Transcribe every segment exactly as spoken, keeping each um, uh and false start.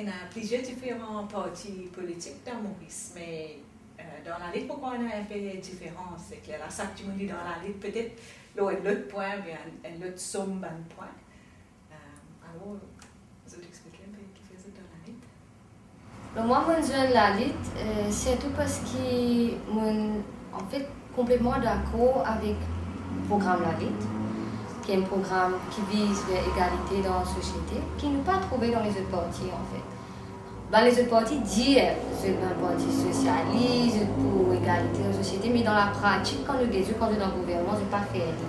Ena plizier diferan parti politik dan Moris, me, eh, dan Lalit, mo krwar ena enpe diferans. Se kler la, sak dimoun li dan Lalit, petet lor enn lot pwin, oubien enn, enn lot som bann pwin. Eh, alor, zot explike enpe kifer zot dan Lalit. Bon, mwa, mo'nn zwenn Lalit, eh, sirtou parski mo'nn, anfet, konpletman dakor avek program Lalit, ki enn program ki viz ver egalite dan sosiete, ki nou pa trouve dan lezot parti, anfet. Bann lezot parti dir zot bann parti sosialis, zot pou egalite dan sosiete, me dan lapratik, kan nou get zot, kan zot dan gouvernman, zot pa fer li.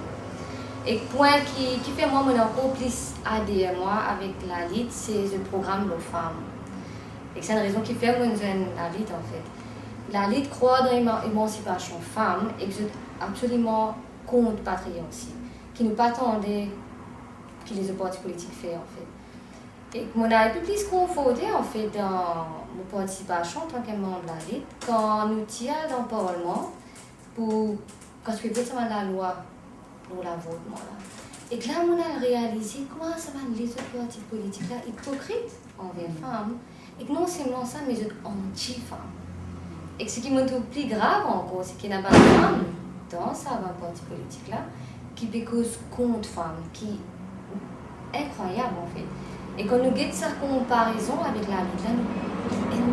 Ek pwin ki, ki fer mwa, mo'nn ankor plis ader mwa avek Lalit, se zot program lor fam. Ek sa enn rezon ki fer mo'nn zwenn Lalit, anfet. Lalit krwar dan ema-, emansipasion fam, ek zot absoliman kont patriarsi, ki nou pa tande ki lezot parti politik fer, anfet. Ek mo'nn enn pe plis konforte, anfet, dan mo partisipasion antanke manm Lalit, kan nou ti al dan parlman pou, kan ti pe vot sa bann lalwa lor lavortman la. Ek la, mo'nn al realize kouma sa bann lezot parti politik la ipokrit anver fam, ek non selman sa, me zot anti-fam. Ek seki mo'nn trouv pli grav ankor, seki ena bann fam dan sa bann parti politik la ki pe koz kont fam, ki inkrwayab, anfet. E kan nou get sa konparezon avek Lalit la, nou, li enn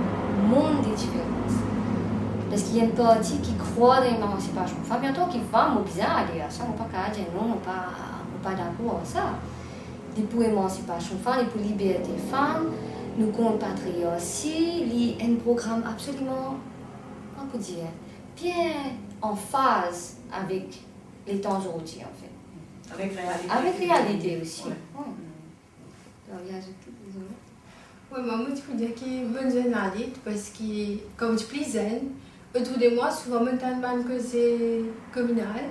mond de diferans. Parski enn parti ki krwar dan emansipasion fam, e antanke fam, mo bizin ale a sa, mo pa kapav dir non, mo pa, mo pa dakor ar sa. Li pou emansipasion fam, li pou liberte fam, nou kont patriarsi, li enn program absoliman, kouma pou dir, bien an faz avek letan zordi, anfet. Avek realite. Avek realite osi. Wi. Wi. Ou anvi azout kiksoz? Wi, mwa, mo ti pou dir ki mo'nn zwenn Lalit parski, kan mo ti pli zenn, otour de mwa, souvan mo'nn tann bann koze kominal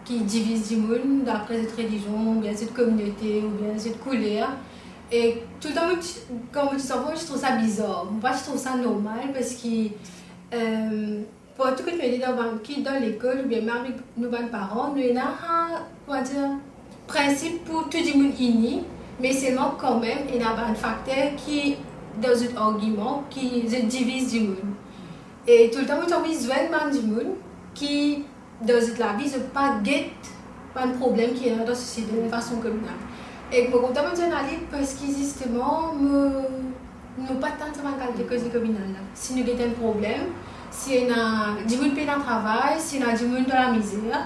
ki diviz dimoun dapre zot relizion, oubien zot kominote, oubien zot kouler. E toultan mo ti, kan mo ti zanfan, mo ti trouv sa bizar. Mo pa ti trouv sa normal parski, eh, partou kot nou ete dan bann, ki dan lekol oubien mem avek nou bann paran, nou ena, kouma dir, prinsip pou tou dimoun ini, me selman kanmem ena bann fakter ki dan zot argiman, ki zot diviz dimoun. E toultan mo ti anvi zwenn bann dimoun ki dan zot lavi, zot pa get bann problem ki ena dan sosiete de fason kominal. Ek mo kontan mo'nn zwenn Lalit parski zisteman, mo, nou pa tann sa bann kalite koze kominal la. Si nou get enn problem, si ena dimoun pena travay, si ena dimoun dan lamizer,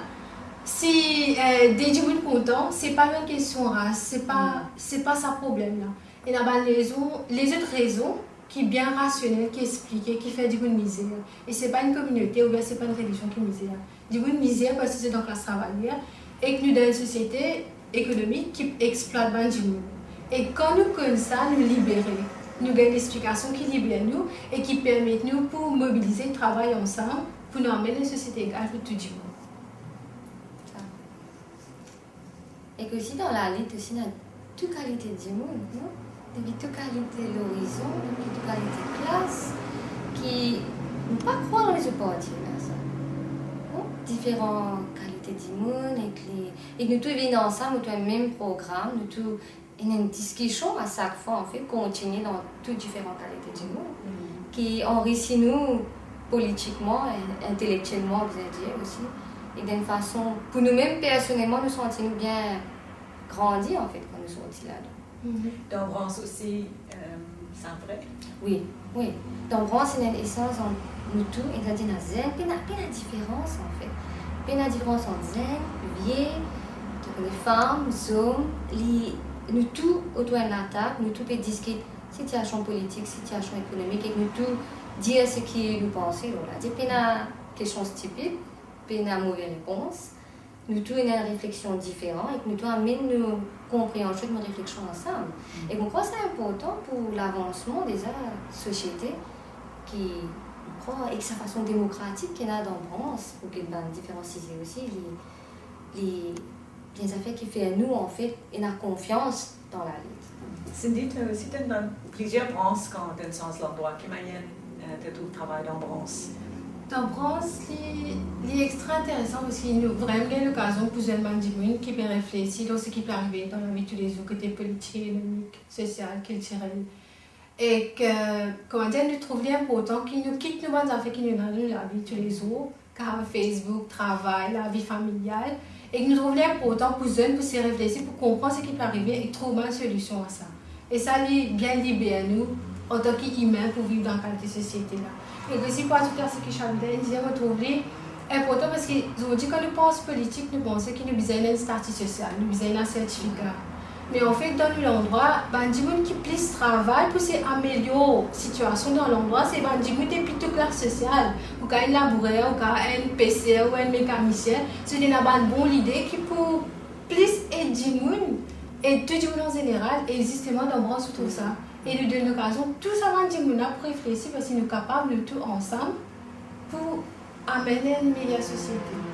si, eh, de dimoun kontan, se pa enn kestion ras, se pa, se pa sa problem la. Ena bann rezon, lezot rezon ki bien rasionel, ki explike, ki fer dimoun mizer. E se pa enn kominote oubien se pa enn relizion ki mizer. Dimoun mizer parski zot dan klas travayer, ek nou dan enn sosiete ekonomik ki explwat bann dimoun. E kan nou konn sa, nou libere. Nou gagn lexplikasion ki liber nou e ki permet nou pou mobilize, travay ansam pou nou amenn enn sosiete egal pou tou dimoun. Ek osi dan Lalit osi, ena tou kalite dimoun, non? Depi tou kalite lorizon, depi tou kalite klas, ki nou pa krwar dan lezot parti ena sa, non? Diferan kalite dimoun, ek li, ek nou tou vinn ansam otour enn mem program, nou tou ena enn diskision a sak fwa, anfet, kontinie dan tou diferan kalite dimoun, ki anrisi nou politikman, in-, intelektielman, bizin dir osi, e dan enn fason, pou noumem personelman, nou santi nou bien grandi, anfet, kan nou sorti ladan. Dan Brans osi, eh, sa vre? Wi, wi. Dan Brans, ena enn esans ant nou tou, etadir ena zenn, pena, pena diferans, anfet. Pena diferans ant zenn, vie, to kone, fam, zom, li, nou tou otour enn latab, nou tou pe diskit sitiasion politik, sitiasion ekonomik, ek nou tou dir seki nou panse lor la. Dir pena kestion stipid, pena move repons. Nou tou ena enn refleksion diferan, ek nou tou amenn nou konpreansion, nou refleksion ansam. Ek mo krwar sa inportan pou lavansman deza sosiete, ki, mo krwar, ek sa fason demokratik ki ena dan Brans, pou get bann diferan size osi, li, li, li enn zafer ki fer nou, anfet, ena konfians dan Lalit. Cindy, to osi, to'nn dan plizier Brans kan to'nn sanz landrwa, ki manier, eh, to trouv travay dan Brans? Dan Brans, li, li extra interesan parski nou vremem gagn lokazion pou zwenn bann dimoun ki pe reflesi lor seki pe arive dan lavi toulezour, kote politik, ekonomik, sosial, kiltirel. Ek, kouma dir, nou trouv li inportan ki nou kit nou bann zafer ki nou ena dan nou lavi toulezour, kar Facebook, travay, lavi familial, ek nou trouv li inportan pou zenn, pou se reflesi, pou konpran seki pe arive ek trouv bann solision a sa. E sa li bien liber nou antan ki imin pou viv dan kalite sosiete la. Ek osi pou azout a seki Shabida inn dir, mo trouv li inportan parski zordi kan nou pans politik, nou panse ki nou bizin enn stati sosial, nou bizin enn sertifika. Me anfet, dan nou landrwa, bann dimoun ki plis travay pou se amelior sitiasion dan landrwa, se bann dimoun depi tou klas sosial. Ou ka enn labourer, ou ka enn peser, ou enn mekanisien, si ena bann bon lide ki pou plis ed dimoun, ed tou dimoun an zeneral, e zisteman dan Brans ou trouv sa. E nou donn lokazion tou sa bann dimoun la pou reflesi, parski nou kapav, nou tou ansam, pou amenn enn meyer sosiete.